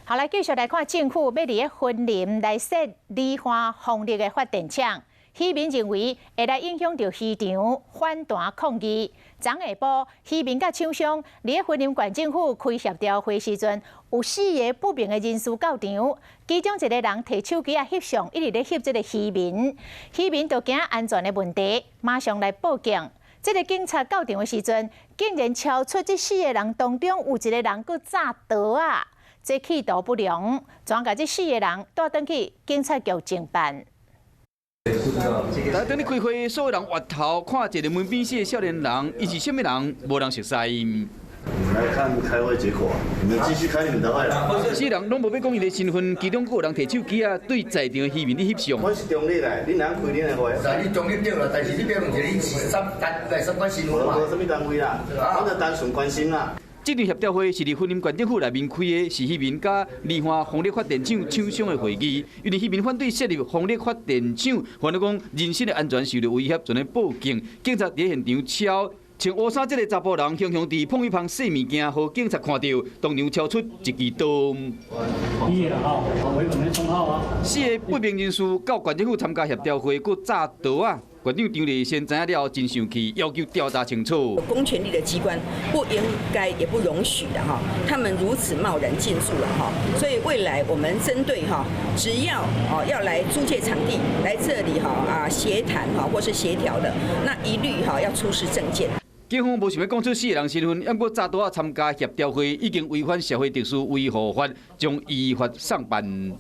好，來繼續來看政府欲佇咧雲林來設離岸風力的發電廠，漁民認為會來影響著漁場，反彈抗議。昨下晡，漁民佮廠商佇咧雲林縣政府開協調會時陣，有四个不明的人士到場，其中一个人提手機仔翕相，一直咧翕這个漁民，漁民就驚安全的問題，馬上來報警。這个警察到場的時陣，竟然超出這四个人當中有一个人閣詐刀仔。這企圖不良，轉共這四个人帶轉去警察局偵辦。來等你開會，所有人回頭看一个門邊四个少年人，伊是啥物人？無人熟似。來看開會結果，你們繼續開你們的會啦。四人攏無欲講伊的身份，其中閣有人提手機仔對在場的漁民咧翕相。我是中立的，恁通開恁的會。是你中立對啦，但是你別問題，你是啥單位、啥關身份嘛？無啥物單位啦，我就單純關心啦。這場協調會是佇雲林縣政府內面開的，是漁民佮離岸風力發電廠廠商的會議。因為漁民反對設立風力發電廠，煩惱講人身的安全受到威脅，就來報警。警察佇現場抄穿烏衫這个查埔人，雄雄佇碰一旁細物件，予警察看著，當場抄出一支刀。畢業了哈，維穩的稱號啊。四个不明人士到縣政府參加協調會，閣詐刀仔。縣長張麗仙知影了後真生氣，要求調查清楚。公權力的機關不應該也不容許的哈，他們如此貿然進駐了哈，所以未來我們針對哈，只要哦要來租借場地來這裡哈啊協談哈或是協調的，那一律哈要出示證件。警方無想欲講出四个人身份，毋過詐刀仔參加協調會已經違反社會秩序維護法，將依法送辦。